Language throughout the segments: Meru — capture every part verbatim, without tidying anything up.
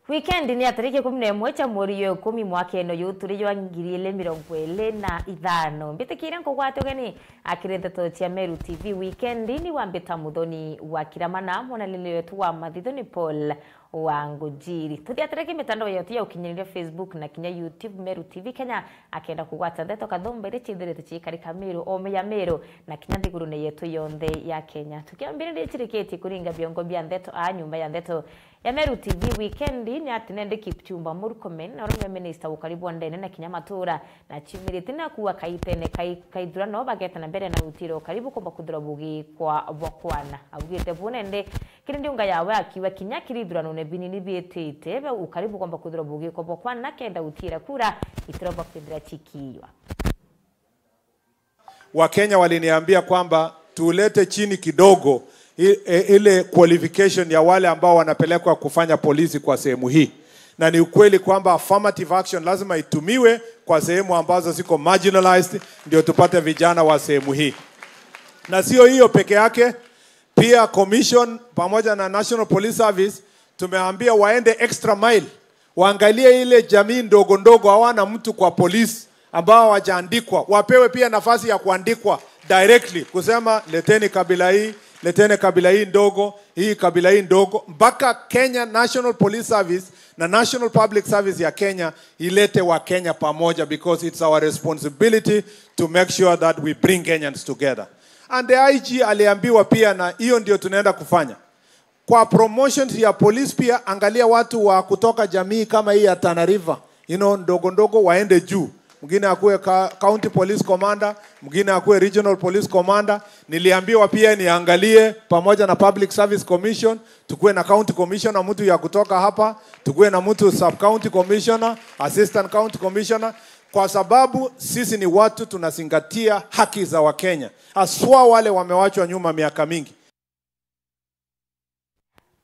Weekend ni ya tariki ikumi na imwe cia mweri jwa ikumi mwakene uyu turi jwa ngiri ili mirongo ili na ithano. Mbitikiria nkugwate ugeni akiri ndeto cia Meru T V. Weekend ni wa Mbita Muthoni wa Kiramana, mwanalili wetu wa mathitho ni Paul wa Ngujiri. Tuthiatire ki mitandao yetu ya ukinyaniria, Facebook na kinya YouTube, Meru T V Kenya, akenda kugwata ndeto kathumba iria ciithirite ciikarika Meru, oome ya Meru, na kinya nthigurune yetu yonthe ya Kenya. Tukiambiriria icirikitie kuringa biongo bia ndeto aa nyumba ya ndeto ya Meru T V. Weekend ni ati nende Kipchumba Murkomen, na uria ni minista wa ukari bwa ndene na kinya matura, na ciumiritie na kuua kaitene kai-, kaithurano bageta na mbere na rutiro karibu kumba kuthura bugikwa bwa kwana. Augite bu nende kiri ndiunga yawe akiuga kinya kiri ithuranone binini biitite, be ukari bugomba kwithirwa bugikwa bwa kwana kenda utiira kura itiromba kwithira cikiiywa. Wakenya waliniambia kwamba tulete chini kidogo i-, e-, ile qualification ya wale ambao wanapelekwa kufanya polisi kwa sehemu hii. Na ni ukweli kwamba affirmative action lazima itumiwe kwa sehemu ambazo ziko marginalized, ndio tupate vijana wa sehemu hii. Na sio hiyo peke yake, pia commission pamoja na National Police Service tumeambia waende extra mile, waangalie ile jamii ndogo ndogo hawana mtu kwa polisi, ambao hawajaandikwa, wapewe pia nafasi ya kuandikwa directly, kusema, "Leteni kabila hii, leteni kabila hii ndogo, hii kabila hii ndogo," mpaka Kenya National Police Service na National Public Service ya Kenya ilete wa Kenya pamoja, because it's our responsibility to make sure that we bring Kenyans together. And the I G aliambiwa pia, na hiyo ndio tunaenda kufanya. Kwa promotions ya police pia, angalia watu wa kutoka jamii kama hii ya Tana River, you know, ndogo ndogo waende juu. Mwingine akuwe ka-, county police commander, mwingine akuwe regional police commander. Niliambiwa pia niangalie pamoja na Public Service Commission, tukuwe na county commissioner, mtu ya kutoka hapa, tukuwe na mtu sub county commissioner, assistant county commissioner, kwa sababu sisi ni watu tunazingatia haki za Wakenya, haswa wale wamewachwa nyuma miaka mingi.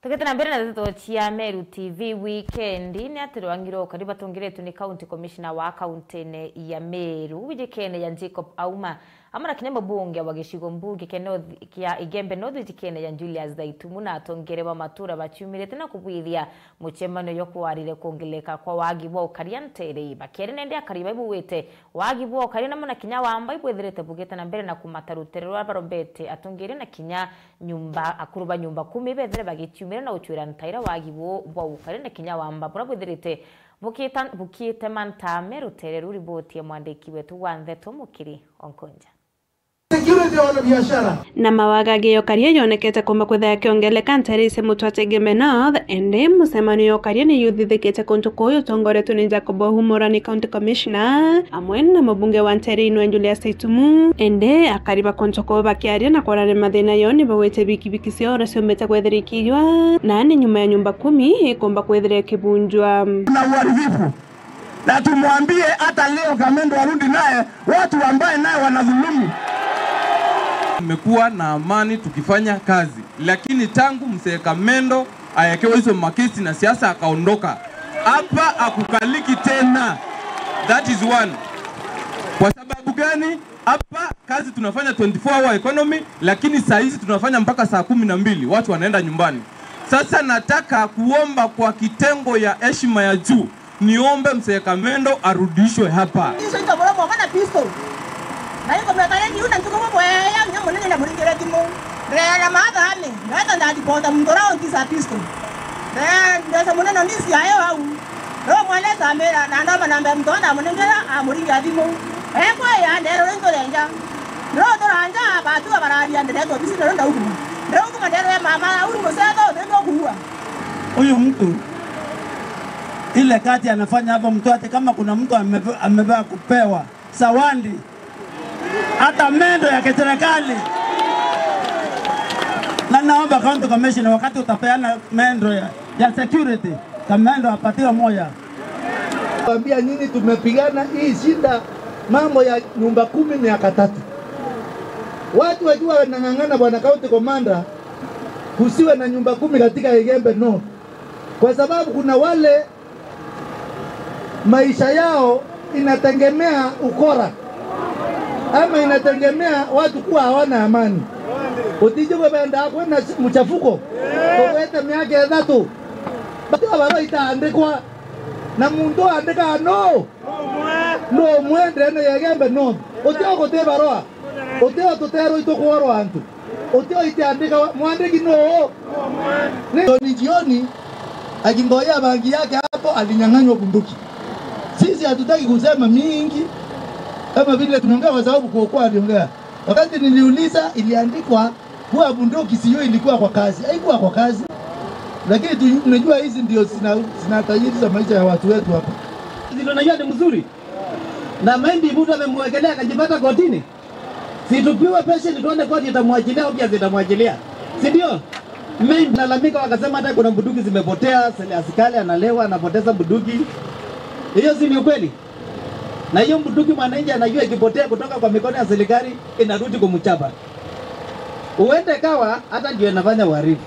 Tugite na mbere na ndeto cia Meru T V. Weekend ni ati rwangi rwa ukari batongeretwe ni County Commissioner wa kaunti-ini ya Meru, wijikene ya Jacob Auma, amwe na kinya mubunge wa gicigo mbunge kia North, kia Igembe North, wijikene ya Julius Thaitumu, na atongere ba matura baciumirite na kubwithia mucemanio jwa kwarire kwongeleka kwa wagi bwa ukari ntere. Bakiaria nende akari baibuite wagi bwa ukari namo na kinya wamba ibwithirite bugite na mbere na kumata rutere rwa barombete atongere na kinya nyumba, akuru ba nyumba kumi bethire bagiciumira na gucwira ntaira wagi bu bwa ukari na kinya wamba bura bwithirite bukita-, bukiite mantame rutere ruu. Riboti ya mwandiki wetu wa ndeto Mukiri Onkonja. Security ya wanabiashara. Na mawagagia ukaria yonekete kumba kwithira yakiongeleka ntere ici mutwate Igembe North, indi mucemanio ya ukaria ni yuthithikite kuntu kuu utongoretwe ni Jacob Ouma, ni County Commissioner, amwe na mubunge wa ntere inwe Julius Itumu. Indi akari ba kuntu kuu bakiaria na kwarania mathina yao ni bawite bikibiki ciao uria ciumbite kwithira ikiijwa, na ni nyuma ya nyumba kumi ikumba kwithira ikibunjwa. Kuna uharibifu. Na tumwambie hata leo Kamendo arudi naye watu ambaye naye wanadhulumu. Tumekuwa na amani tukifanya kazi, lakini tangu mzee Kamendo awekewe hizo makesi na siasa akaondoka, hapa hakukaliki tena. That is one. Kwa sababu gani? Hapa kazi tunafanya twenty-four hour economy, lakini saa hizi tunafanya mpaka saa kumi na mbili, watu wanaenda nyumbani. Sasa nataka kuomba kwa kitengo ya heshima ya juu, niombe mzee Kamendo arudishwe hapa. Icio itabora mwana pistol. Na iko meta yengi una ntuko mweya nya munene na muringire thimu. Ndera na mathani, na hata ndadipota muntu uria ontisa pistol. Ndera ndesa munene ndisi ayo au. Ro mwana samira na ndoma na mbere muntu ndamunengera amuringira thimu. Ekwa ya ndero rintu renja. Ro turanja batu bararia ndere to bisi ro ndauguma. Ndauguma ndero ya mama au musetho ndio kuua. Huyu mtu, ile kazi anafanya hapo mtu ati kama kuna mtu amebe-, amebeba kupewa zawadi, hata mendo ya kiserikali. Na naomba county commissioner, wakati utapeana mendo ya, ya security, Kamendo apatiwe moja. Kuambia nyinyi, tumepigana hii shida, mambo ya nyumba kumi miaka tatu. Watu wakiwa wanang'ang'ana, bwana county commander, kusiwe na nyumba kumi katika Igembe North, kwa sababu kuna wale maisha yao inategemea ukora ama inategemea watu kuwa hawana amani. Utiji kwenda kwina mchafuko, tuwete miaka ithatu. Bati barua itaandikwa, na muntu aandikaga no? No umwe ndene ya Igembe no. Utio guti barua. Utio tuterwa itukworwa antu. Utio itiandika mwandiki no? Ni jioni jioni, akimboya bangi yake hapo, alinyang'anywa bunduki. Sisi hatutaki kusema mingi kama vile tumeongea, kwa sababu Kuokua aliongea. Wakati niliuliza, iliandikwa kuwa bunduki sijui ilikuwa kwa kazi. Haikuwa kwa kazi. Lakini tu-, tunajua hizi ndio zina-, zinahatarisha maisha ya watu wetu hapa. Zile unajua ni mzuri. Na maybe mtu amemwekelea akajipata kotini. Si tupiwe patient tuone koti itamwachilia au pia zitamwachilia. Si ndio? Maybe nalalamika wakasema hata kuna bunduki zimepotea, sele-, askari analewa, anapoteza bunduki. Hiyo si ni ukweli? Na hiyo bunduki mwananchi anajua ikipotea kutoka kwa mikono ya serikali, inarudi kumchapa. Uende kawa, hata ndio inafanya uharifu.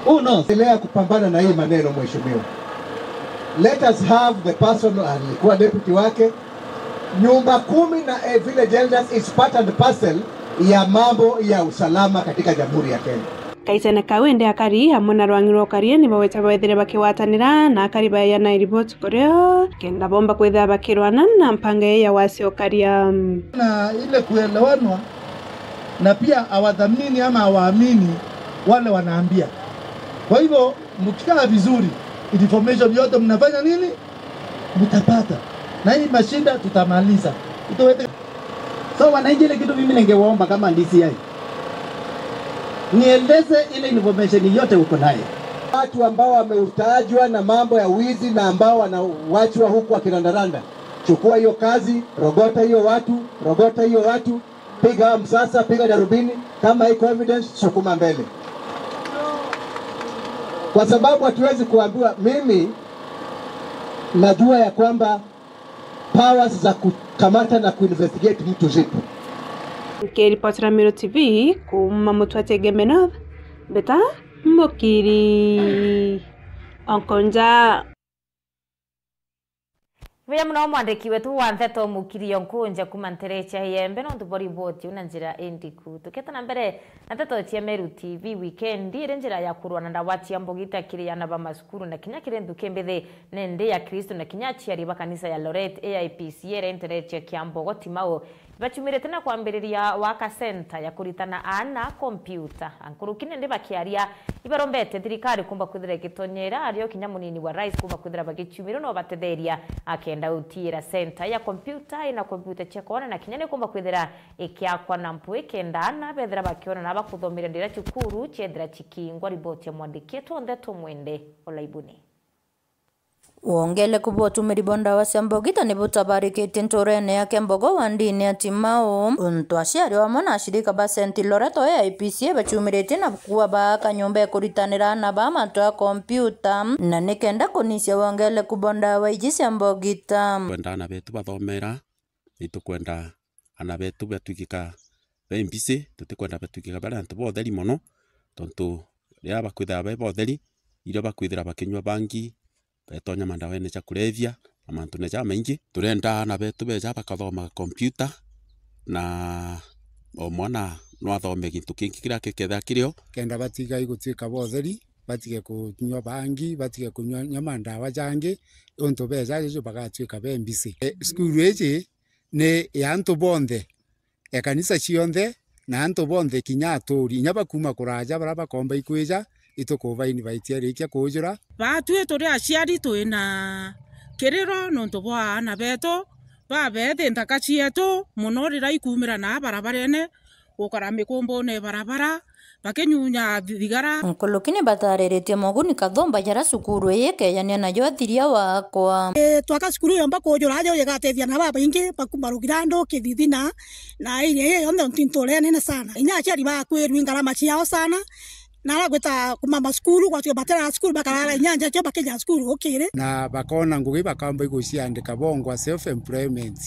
Who knows? Endelea kupambana na hii maneno, mheshimiwa. Let us have the person alikuwa deputy wake. Nyumba kumi na, eh, village elders is part and parcel ya mambo ya usalama katika Jamhuri ya Kenya. Kaitene kau indi akari amwe na rwang'i rwa ukari ni bawete bawethire bakigwatanira na akari baeana riboti kurio kenda bomba kwithira bakirwana na mpanga ii ya wasi ukaria. Na ile kuelewanwa na pia awadhamini ama awaamini wale wanaambia. Kwa hivyo, mkikaa vizuri, information yote mnafanya nini? Mtapata. Na hii mashinda tutamaliza. Itowete. So, wananchi, ile kitu mimi ningewaomba kama D C I, nieleze ile information yote uko nayo. Watu ambao wameutajwa na mambo ya wizi na ambao wanawachwa huku wakirandaranda, chukua hiyo kazi, rogota hiyo watu, rogota hiyo watu, piga msasa, piga darubini, kama iko evidence, sukuma mbele. Kwa sababu hatuwezi kuambiwa, mimi najua ya kwamba powers za kukamata na kuinvestigate mtu zipo. Nkiripotera Meru T V kuuma Mutwate Igembe North, Mbeta Mukiri Onkonja. Buya muno mwandiki wetu wa nteto Mukiri Onkonja kuuma ntere cia Igembe nontu bwa riboti iu na njira indiku. Tuketa na mbere na nteto cia Meru T V. Wikendi iri njira ya kurwa na ndawa cia mbugita kiri ana ba macukuru na kinya kiri nthuki mbithi, nindi ya Kristo na kinya aciari ba kanisa ya Loret A I P C A iri ntere cia Kiambogo Timau. Bachumirite na kwambiriria waka center ya kuritana aana kompiuta. Ankuruki nindi bakiaria, ibarombete thirikari kumba kwithira igitonyera ario kinya munini wa rais kumba kwithira bagichumirwa no batetheria akenda utiira center ya kompiuta ina kompiuta cia kona na kinya ni kumba kwithira ikiakwa na mpwi kenda aana bethira bakiona na bakuthomeria ndira cukuru ciethira cikingwa. Riboti ya mwandiki wetu Nteto Mwende Olaibuni. Wongereku bwa utumiri bwa ndawa cia mbugita ni butabarikitie nturene ya Kiambogo wa ndini ya Timau, untu aciari amwe na ashirika ba Saint Loreto A I P C A bachumiritie na kuuga baaka nyomba ya kuritanira aana ba mantu a kompiuta, na ni kenda kunisia wongereku bwa ndawa iji cia mbugita. Twenda aana betu bathomera, ni tukwenda aana betu batwikika be mbisi, tutikwenda batwikika bari antu ba utheri mono, tontu riria bakwithira be ba utheri, irio bakwithira bakinyua bangi, betonya mandaweni ja kulevya na mantune jamaingi. Turenda aana betu beja bakathoma kompiuta, na o mwana no athome gintu kingi kiria gikethira kirio. Kenda batiga igutwika ba utheri, batige kunyua bangi, batige kunyua, nyua mandawa jangi, untu beja juju bagatwika be mbisi. E, cukuru iji ni ya antu bonthe, ekanisa cionthe, na antu bonthe, kinya aturi, inya bakuuma kuraja, baria bakomba ikwija, itukuba invite arikia kuujura. Baatwi turi aciari twina kiriro nontu bwa aana betu, babethi nthaka cietu mono riria ikuumira naa barabarene, gukara mikumbune barabara, bakinyunya thigara. Nkuruki ni batariritie moguni kathumba jaria cukuru ii ikeyania najo athiria wakwa. Ii, twaka cukuru yomba kuujura aja igateethia na babaingi bakuuma Rugirandu, Kithithina, na area ii yonthe nturene sana. Inya aciari bakwirwi ngarama ciao sana, na aragwita kumama cukuru, gwatuika batera cukuru, bakarara inya nja cio bakija cukuru ukiri. Na bakona ngugi bakamba iguciandika bongwa self employment,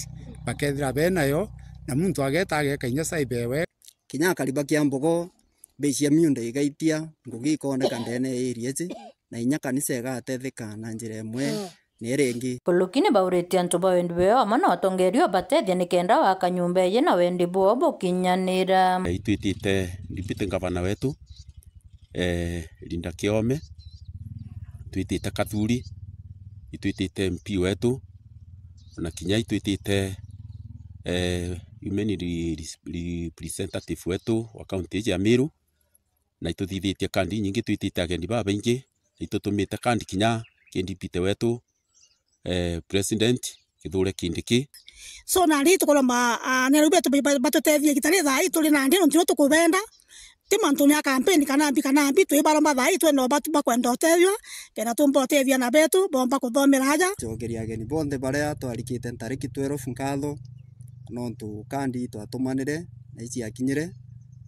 bakethira benayo, na muntu ageta ageka inya cyber ewe. Kinya akari ba Kiambogo, bei cia miunda igaitia, ngugi ikoneka ndene ya area iji, na inya kanisa igatetheka na njira imwe na iria ingi. Nkuruki ni bauritie antu ba wendi bweo amwe na atongeria babatethia ni kenda waka nyomba iji na wendi bwao bukinyanira. Itwitite deputy governor wetu, eh, Linda Kiome, itwitite Kathuri, itwitite M P wetu, na kinya itwitite, eh, women re-, re-, representative wetu wa county iji ya Meru, na ituthithitie kandi inyingi, twitite ageni babaingi, na itutumite kandi kinya ki deputy wetu, eh, president Kithure Kindiki. So, nandi tukuromba, ah, anene betu ba-, ba-, batutethie igita ri thaa ii turi nandi, nontu nirio tukubenda. Ti mantune ya kampeni kana mbi kana mbi, twi baromba thaa ii twenda batu bakwenda utethio, kenda tumba utethia na betu, bomba kuthomera aja. Cokeria ageni bonthe baria twarikite ntariki twelve nkatho, nontu kandi twatumanire na iciakinyire,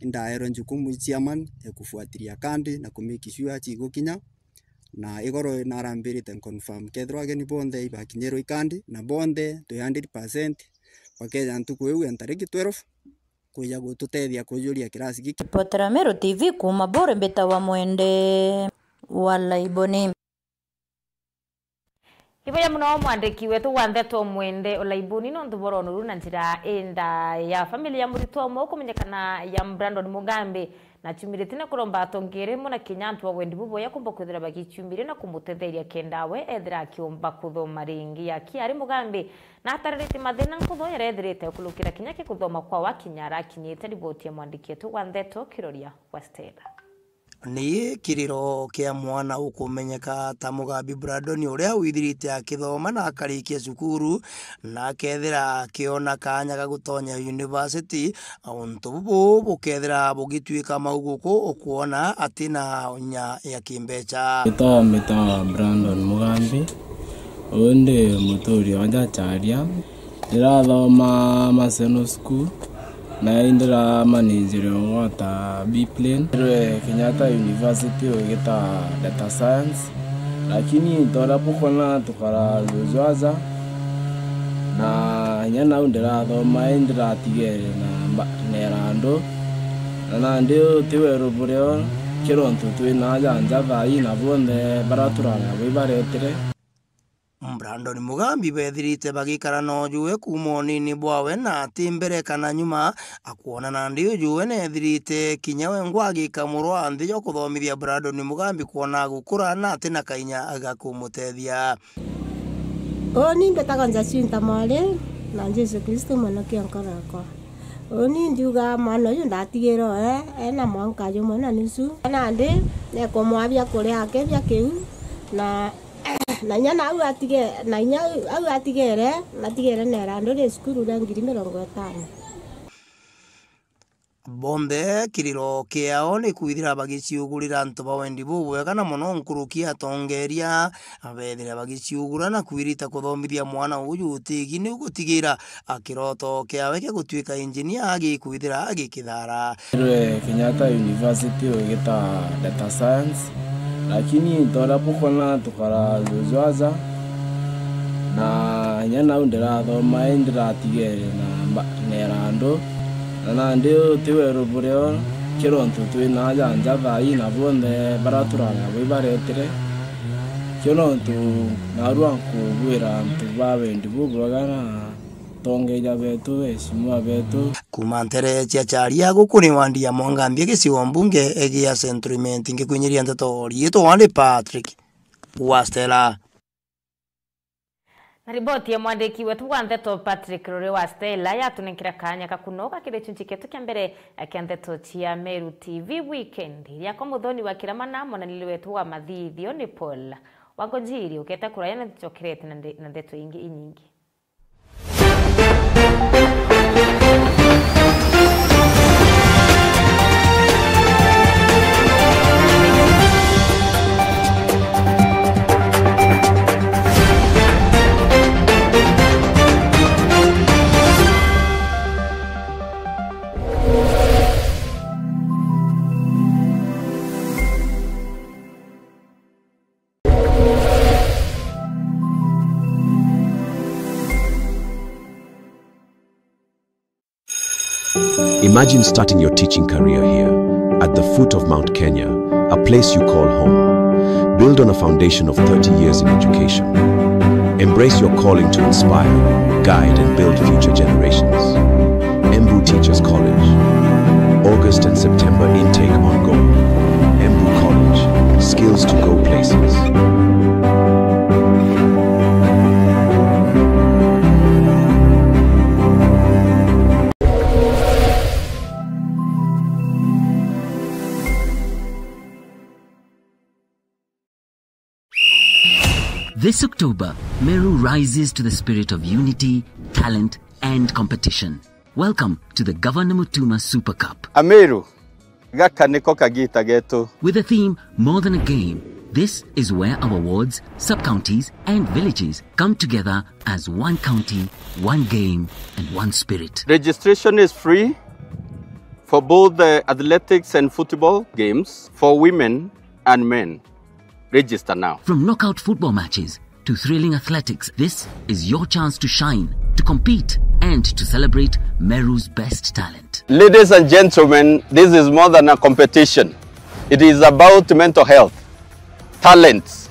indaerwe njukumu i chairman ya kufuatilia kandi na ku make sure cigukinya. Na igoro narambirite nconfirm kethirwa ageni bonthe ibakinyirwe ikandi, na bonthe twi hundred percent bakeja ntuku iu ya ntariki twelve kwija gututethia kujuria kirasi giki. Ripotera Meru T V kuuma Buri, mbitawa Mwende wa Laiboni. Ibuya muno mwandiki wetu wa ndeto Mwende Olaibuni, nontu bworono uru na njira indaya. Family ya muritwa umwe ukumenyekana ya Brandon Mugambi na ciumiritie na kuromba atongeria amwe na kinya antu ba wendi buboya kumba kwithira bagicumiria na kumutetheria kenda we ethira akiumba kuthoma ringi. Akiari Mugambi na atariritie mathina nkutho yarethirite ukurukira kinya ki kuthoma kwawe kinya arakinyite. Riboti ya mwandiki wetu wa ndeto Kiroria wa Stella. Ni kiriro kia mwana ukumenyeka ta Mugambi Brandon, uria withirite akithoma na akarikia cukuru, na akethira akiona kanya ga gutonya university. Untu bubu bukethira bugituika mauguku ukwona atina inya ya kimbeca. Mbitawa, mbitawa Brandon Mugambi, uu ndi muturi wa Jacharia. Ndirathoma Maseno School, na indiramanijire ugwata B-plane. Ndire Kenyatta University ugita data science, lakini toria bukona tukara Rujwaja, na inya nau ndirathoma, indiratigere na mba-, na erandu, na nandi uti weru burio, kiri untu twina aja nja thaa ii na bonthe baria turari nabo ibaretire. Brandon Mugambi bethirite bagikara na ujuwe kuuma unini bwawe, na ati mbere kana nyuma akwona, nandi ujuwe neethirite kinya wengwa agika murwa nthi jwa kuthomithia Brandon Mugambi kwona agukura na ati na kainya ga kumutethia. Uni mbitagwa Jacinta Mwari, na Jesu Kristo mwonokia nkoro yakwa. Uni ndiuga mwana uyu ndatigire we ena mwanka jumwe na nusu. Nandi nekumwabia kuria ake bia kiu, na na inya nau atige-, na inya au atigere, natigere na erandu ri cukuru ria ngiri mirongo itano. Bonthe kiriro kiao ni kwithira bagiciugurira antu ba wendi bubwega, na mono nkuruki atongeria bethira bagiciugura na kwirita kuthomithia mwana uju utigi ni gutigira a kiroto kiawe kia gutuika injinia agikwithira agikithara. Ndire Kenyatta University ugita data science, lakini toria bukona tukara Rujwaja, na inya nau ndirathoma, indiratigere na mba-, na erandu, na nandi uti weru burio, kiri untu twina aja nja thaa ii na bonthe baria turari nabo ibaretire, kiri untu narua nkubwira antu ba wendi bubwega na atongeria betu, eheshimiwa betu. Kuuma ntere cia Charia, guku ni wandi ya Mwangambia, gicigo mbunge gia Central Imenti, ngikwinyiria ndeto riitwa wandi Patrick Wastela. Na riboti ya mwandiki wetu wa ndeto Patrick Rore wa Stella yatunenkera kaanya ka kunoga kiri gicunci kietu kia mbere kia ndeto cia Meru T V weekend. Riakwa Muthoni wa Kiramana, mwananiri wetu wa mathithio ni Paul Wangonjiri. Uketa kuraya na tucokerete na nde-, na ndeto ingi inyingi. Imagine starting your teaching career here, at the foot of Mount Kenya, a place you call home. Build on a foundation of thirty years in education. Embrace your calling to inspire, guide, and build future generations. Embu Teachers College. August and September intake ongoing. Embu College, Skills to go places. This October, Meru rises to the spirit of unity, talent, and competition. Welcome to the Governor Mutuma Super Cup. Ameru, gaka niko kagita getu. With the theme More Than a Game, this is where our wards, sub-counties, and villages come together as one county, one game, and one spirit. Registration is free for both the athletics and football games for women and men. Register now. From knockout football matches to thrilling athletics, this is your chance to shine, to compete, and to celebrate Meru's best talent. Ladies and gentlemen, this is more than a competition. It is about mental health, talents,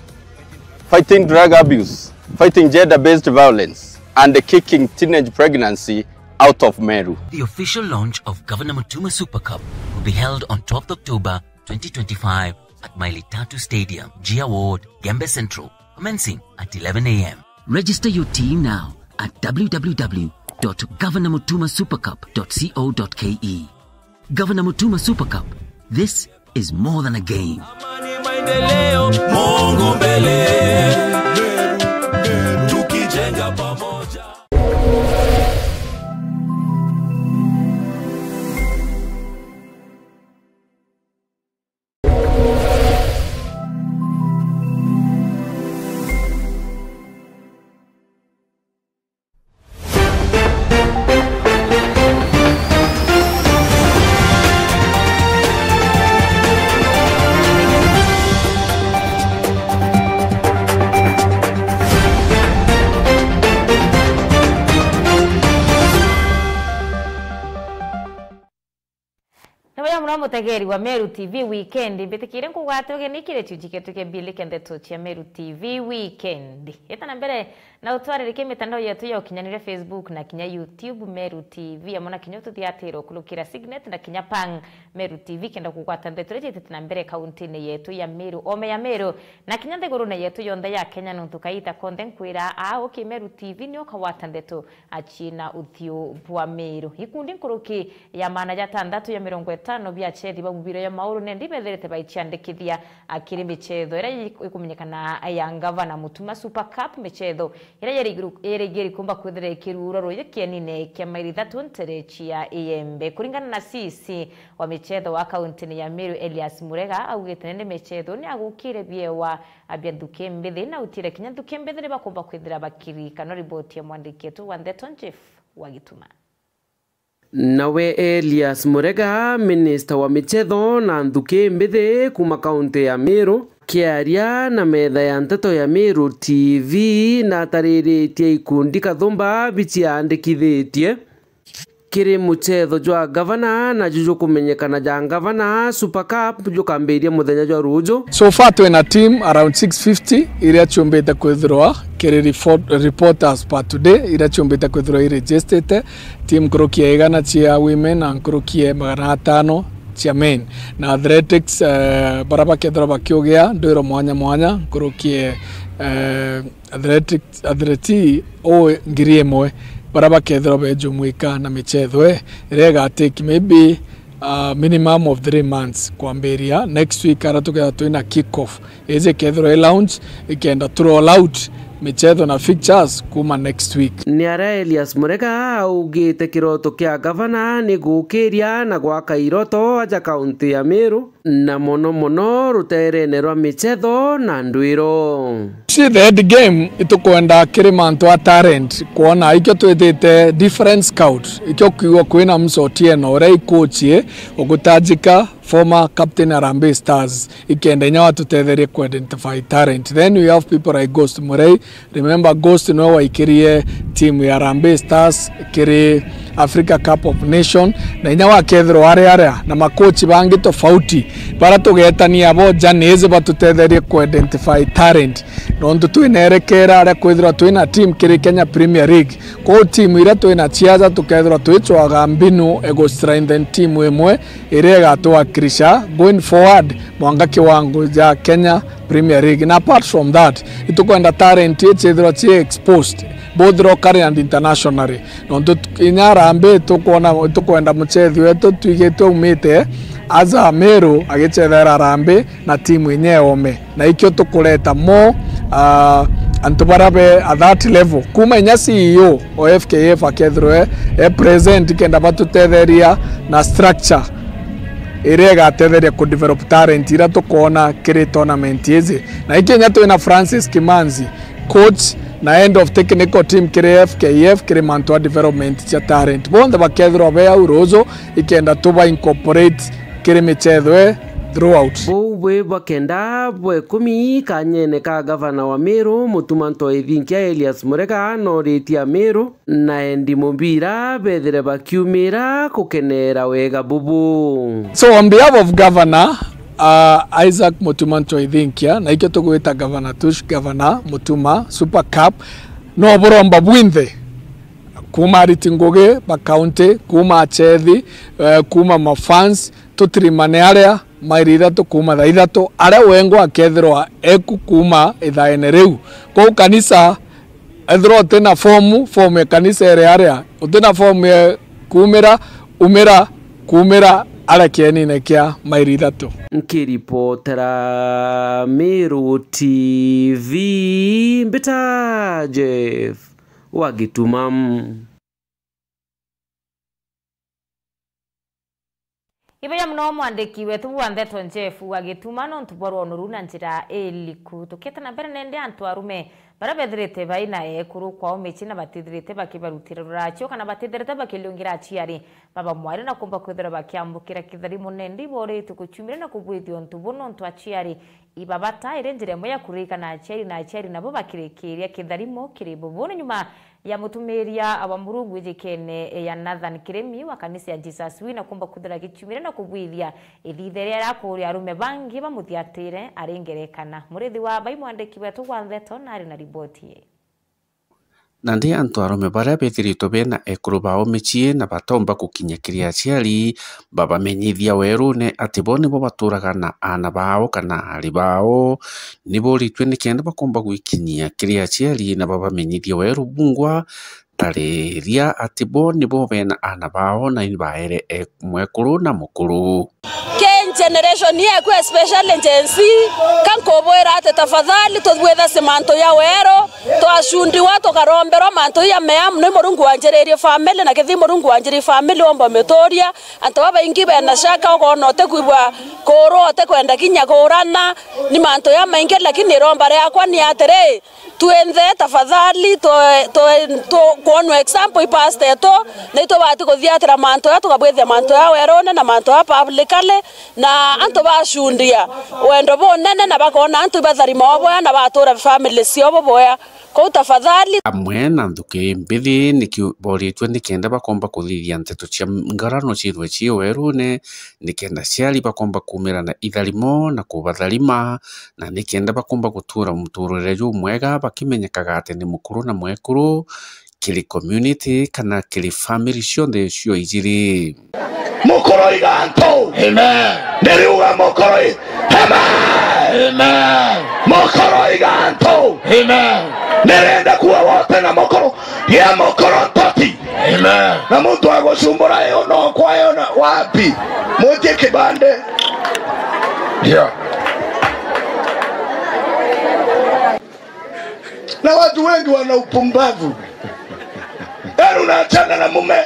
fighting drug abuse, fighting gender-based violence, and kicking teenage pregnancy out of Meru. The official launch of Governor Mutuma Super Cup will be held on twelfth October twenty twenty-five at Maili Tatu Stadium, Jia Ward, Gembe Central, commencing at eleven a m. Register your team now at w w w dot governor mutuma super cup dot co dot k e. Governor Mutuma Super Cup, this is more than a game. Amani, maendeleo, Mungu mbele. Tukijenga pamoja. Ni buya muno mutegeri wa Meru T V Weekend. Mbitikire nkugwate ugeni kiri gicunci gietu kia mbili kia ndeto cia Meru T V Weekend. Ita na mbere na utwaririkie mitandao yetu ya ukinyaniria, Facebook na kinya YouTube, Meru T V, amwe na kinya ututhiatire ukurukira Signet na kinya Pang Meru T V, kenda kugwata ndeto iria ciitite na mbere kauntini yetu ya Meru, ome ya Meru, na kinya nthigurune yetu yonthe ya Kenya, nontu kaita konthe nkwira aa uki Meru T V ni ukagwata ndeto aciina uthiu bwa Meru. Ikundi nkuruki ya maana jatantatu ya mirongo itano bia achethi ba mubira ya mauru nendi bethirite baiciandikithia, a, kiri michetho iria i-, ikumenyekana ya Ngavana Mutuma Super Cup, michetho iria yeri-, yeri-, yerigiiri kumba kwithira ikirurwa ruyu kienine kia mairi ithatu ntere cia Iembe. Kuringana na C C wa michetho wa kauntini ya Meru, Elias Murega, augite nindi michetho ni agukire biewa abia nthuki mbithi, na utire kinya nthuki mbithi ni bakumba kwithira bakirikanwa. Riboti ya mwandiki wetu wa ndeto, Jeff wa Gituma. Nawe Elias Murega, minista wa michetho na nthuki mbithi kuuma kaunti ya Meru, akiaria na metha ya nteto ya Meru T V, natariritie ikundi kathumba biciandikithitie kiri muchetho jwa ngavana, naju jukumenyekana ja Ngavana Super Cup, jukambiria muthenya jwa ruju. So far twina team around six fifty iria ciumbite kwithirwa kiri report-, reporters per today, iria ciumbite kwithirwa iregistite, team nkuruki ya igana cia women na nkuruki ya magana atano cia men, na athletics, eh, baria bakethirwa bakiugia ndwiro mwanya mwanya, nkuruki ya, eh, athletics athleti o ngiri imwe baria bakethirwa bejumwika na michetho, eh, iria igatake maybe, uh, minimum of three months kwambiria next week, aria tukethirwa twina kick off. Iji ikethirwa i launch, ikenda tu roll out michetho na fixtures kuma next week. Ni aria Elias Murega augite kiroto kia ngavana ni gukiria na gwaka iroto aja kaunti ya Meru, na mono mono ruteerene rwa michetho na ndwiro. See the end game, itukwenda kiri mantu a talent, kwona ikio twitite different scout, ikio kiugo kwina msoti eno, uria i coach i ugutajika, former captain Harambee Stars, ikenda inya watutetherie ku identify talent. Then we have people like Ghost Murray. Remember, Ghost niwe waikirie team ya Harambee Stars kiri, Africa Cup of Nation, na inya wakethirwa ari aria na makochi bangi tofauti, bara tugetania abo journeys batutetherie ku identify talent. Nontu twina erekera aria kwithirwa twina team kiri Kenya Premier League. Kwou team iria twina ciaja tukethirwa twicwaga mbinu egu strengthen team imwe iria igatuwakilisha going forward mwanka kiwango ja Kenya Premier League. Na apart from that, itukwenda talent ii ciithirwa ci exposed both locally and internationally. Nontu kinya Harambee tukwona, tukwenda muchethi wetu twigitwe umite aja Meru agicethera Harambee na timu inya eome. Na ikio tukureta more, ah, antu baria be at that level. Kuma inya C E O o F K F akethirwe e present kenda batutetheria na structure iria igatetheria ku develop talent iria tukwona kiri tournament iji. Na iki inya twina Francis Kimanzi, coach na head of technical team kiri F K F, kiri mantu a development cia talent. Bonthe bakethirwa be au ruju, ikenda tuba incorporate kiri michetho e throughout. Buu bwi bwa kenda bwa ikumi kanyene ka gavana wa Meru, Mutuma M'Ethingia Elias Murega, noritie Ameru na endi mubira bethire bakiumira gukenera wega bubu. So on behalf of Governor, uh, Isaac Mutuma M'Ethingia, na ikio tugwita Governor Tush, Governor Mutuma, Super Cup, no buromba bwinthe, kuma ariti ngugi ba county, kuma achethi, eh, kuma mafans, tutirimane aria mairi ithatu kuma thaa ithatu, aria wengwa akethirwa eku kuma ithaene riu. Kwou kanisa, ethirwa utina fomu, fomu ya kanisa iri aria. Utina fomu ya kumira, umira, kumira aria kienine kia mairi ithatu. Nkiripotera Meru T V, mbita Jeff wa Gituma. Ibuya muno mwandiki wetu wa ndeto Jeff wa Gituma nontu bwa rwono ruu na njira iliku. Tukieta na mbere nende antu arume baria bethirite baina ekuru kwao micii na batithirite bakibarutira ruracio kana batithirite bakiliungira aciari baba mwari na kumba kwithirwa bakiambukira kitharimo nendi boritwe guciumira na kubwithia untu bu nontu aciari ibabata iri njira imwe ya kuririkana aciari na aciari nabo bakirikiria kitharimo kiri bo. Buni nyuma ya mutumiria wa Murungu ijikene ya Nathan Kirimi wa kanisa ya Jesus We na kumba kwithirwa agikiumira na kubwithia ithithe riria akuria arume bangi bamuthiatire ari ngerekana. Murithi wa bai mwandiki wetu wa ndeto nari na riboti ii. Nandi antu arume baria bethiritwe bena ekuru bao micii na batomba gukinya kiri aciari, babamenyithia werune ati bo nibo baturaga na aana bao kana aari bao, ni boritue nikenda bakomba gwikinyia kiri aciari na babamenyithia weru bungwa tariria ati bo nibo bena aana bao na ibaere e-, mwekuru na mukuru. Ki generation yeku, especially Gen Z, ka nkubwira ati tafadhali tubwithe si mantu ya weru, twacundiwa tukaromberwa mantu ya mea muno i Murungu wanjiririe family, na kithi Murungu wanjiririe family omba mituria. Antu babaingi bena shaka, ukona utikwigua kurwa, utikwenda kinya kurana, ni mantu ya maingi, lakini iromba riakwa ni atiri, twinthe tafadhali, twe-, twe-, tu-, kwonwa example i past etu, na itubati kuthiatira mantu ya, tukabwithia mantu ya werune na mantu ya publicly, na antu bacundia wendo bunene, na bakona antu ibatharima o boya, na batura family cio bo boya. Kou tafadhali. Amwe na nthuki mbithi niki boritue nikenda bakomba kuthithia nteto cia ngarano ciithwe cii werune, nikenda aciari bakomba kuumira na itharimo na kubatharima, na nikenda bakomba gutura muturire jumwega bakimenyekaga ati ni mukuru na mwekuru kiri community kana kiri family cionthe cio ijiri. Mukuru iga antu. Amen. Ndiriuga mukuru i-, Amen. Amen. Mukuru iga antu. Amen. Nirenda kuwa wote na mukuru. Ye mukuru ntoti. Amen. Na muntu agucumbura iyo no kwayo na wapi? Mwitie kibande. Yeah. Na watu wengi wana upumbavu. Yaani unaachana na mume.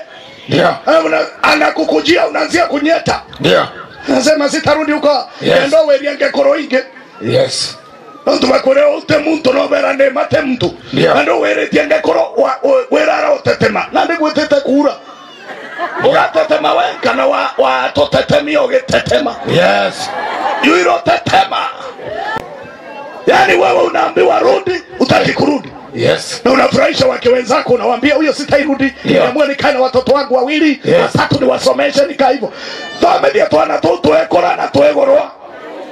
Yeah. Ana-, anakukujia, unaanzia kunyeta. Yeah. Anasema, "Sitarudi huko." Yes. Enda uwerie ngekoro ingi. Yes. Nontu bakwire uti muntu no bera ni mate muntu. Yeah. Na ndu wiritie ngekoro wa, wa, wirara utetema. Na ndi gwitite kuura. Ugatetema we kana wa, wa tutetemia ugitetema. Yes. Yuiro tetema. Yaani wewe unaambiwa rudi, utaki kurudi. Yes. Na unafurahisha wake wenzako, unawaambia, "Huyo sitairudi. Ndio. Niamue nikae na watoto wangu wawili, yes, watatu niwasomeshe, nikae hivyo." Thomithia twana tuu twekura na twegurwa.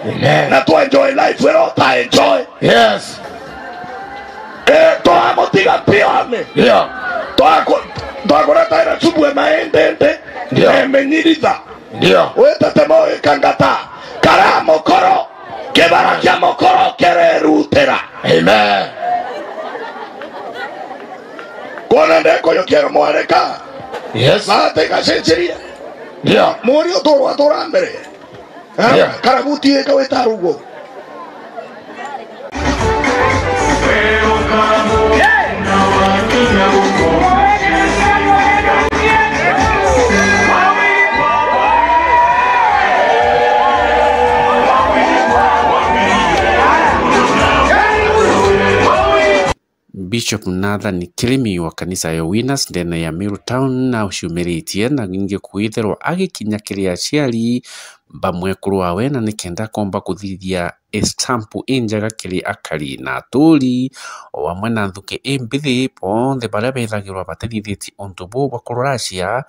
Amen. Na tu enjoy life, we don't enjoy. Yes. Eh, twamutiga mpione. Ndio. Twaku-, twakuretaira chubu ya maendende. Ndio. Emenyiritha. Ndio. Witete mawika ngata, kara mukoro, kibara kia mukoro kirerutira. Amen. Kwona ndekuyukia mwareka. Yes. Mate gacenjiria. Ndio. Muri uturwa tura mbere. Ha? Ndio. Karabuti ika wita rugo. Bishop Nathan Kirimi wa kanisa ya Winners ndene ya Meru Town na uciumiritie na ningi kwithirwa agikinya kiri aciari ba mwekuru wawe, na nikenda akomba kuthithia stamp injega kiri akari na aturi, o amwe na nthuki imbithi, bonthe baria bethagirwa batithithitie untu buu bwa kururacia,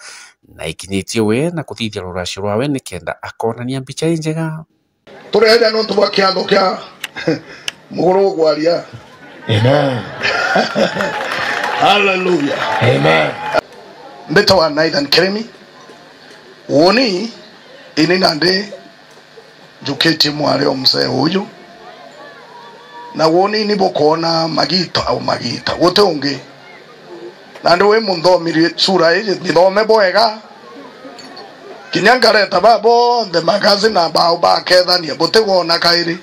na ikinyitie we na kuthithia ruracio rwawe nikenda akonania mbica injega. Tureeja nontu bwa kiatho kia muguru ugwaria. Amen. Hallelujah. Amen. Mbitawa Nathan Kirimi. Woni ini nandi njukitie mwari o mzee uju. Na woni ni bukwona magita au magita. Guti ungi. Nandi wi munthomirie sura iji, mithome bwega. Kinya ngareta ba bonthe magazi na bao bakethania, butigwona kairi.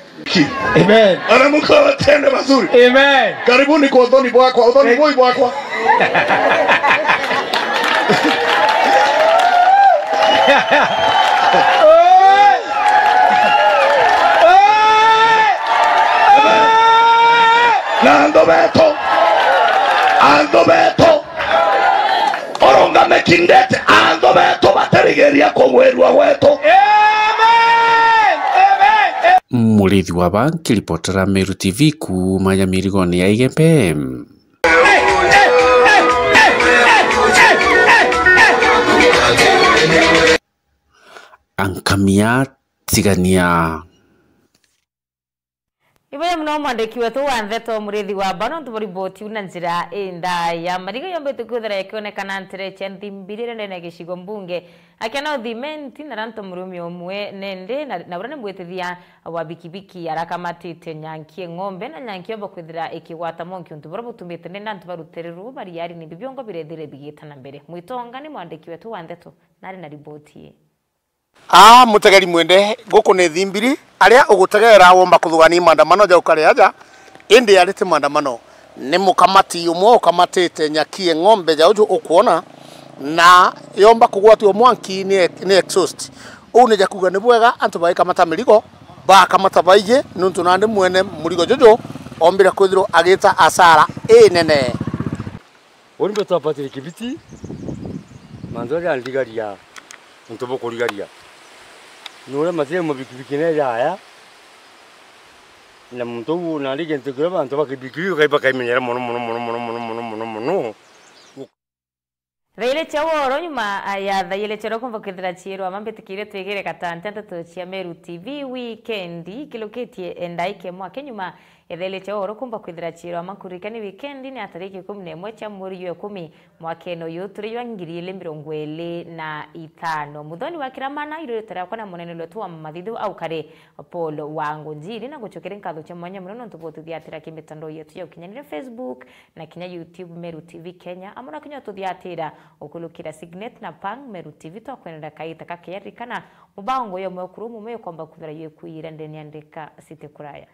Amen. Ana mko watende mazuri. Amen. Karibuni kwa uthoni bwakwa, uthoni bui bwakwa. Na andu betu, andu betu, urungame kindete, andu betu batirigiria kugwirua gwetu. Amen. Amen. Murithi wa ba nkiripotera Meru T V kuuma ya mirigoni ya Igembe. Ankamia tigania. Ibuya muno mwandiki wetu wa ntheto Murithi wa Bano ntu bwa riboti iu na njira indaya. Mariga yombite kwithira ikionekana ntere cia Nthimbiri iria ndene ya gicigo mbunge kia North Imenti, na ranto murume umwe nende na, na uria ni mwitithia wa bikibiki arakamatite nyanki e ng'ombe, na nyanki yomba kwithira ikigwata mwanki untu buria butumite nende antu ba rutere ruu bariari ni bibiongo birethire bigitana mbere. Mwitonga ni mwandiki wetu wa ntheto na ari na riboti ii. Aa, mutegeri mwende, guku ni Thimbiri, aria ugutegeera womba kuthugania maandamano ja ukare aja, indi ari ti maandamano. Ni mukamati umwe ukamatite nyaki e ng'ombe ja uju ukwona, na yomba kugwatwa mwanki ni, ni exhaust. Uu ni ja kuuga ni bwega antu bagikamata mirigo, bakamata baingi, niuntu nandi mwene murigo juju ombire kwithirwa agita asara inene. Uni mbetwa Patrick Kibiti, mantu jaria ndigaria, untu bukurigaria. Nuria matire mabikibiki ne jaya, na muntu uu nandi gintu kiria bantu ba kibikibiki bakai-, bakaimenyera mono, mono, mono. Thairi cia woro nyuma ya thairi cia woro kumba kwithira ciirwa mambitikiire twigire gatante nteto cia Meru T V wikendi ikilukitie ndaika imwe aki nyuma Ethele cia oro kumba kwithira ciirwa makurikani wikendi ni ya tariki ikumi na imwe cia mweri jwa ikumi mwakene uyu turi jwa ngiri ili mirongo ili na itano. Muthoni wa Kiramana irurite riakwa na munene wetu wa mathithu au kari Paul wa Ngunjiri na gucokeri nkatho cia mwanya muno nontu bwa ututhiatira ki mitandao yetu ya ukinyanire Facebook na kinya YouTube Meru T V Kenya amwe na kinya ututhiatira ukulukira Signet na Pang Meru T V twakwendera kaita kakeyarikana mubango yo mwekuru mume ukomba kwithira yikuira ndeni ya ndeka city kuraya.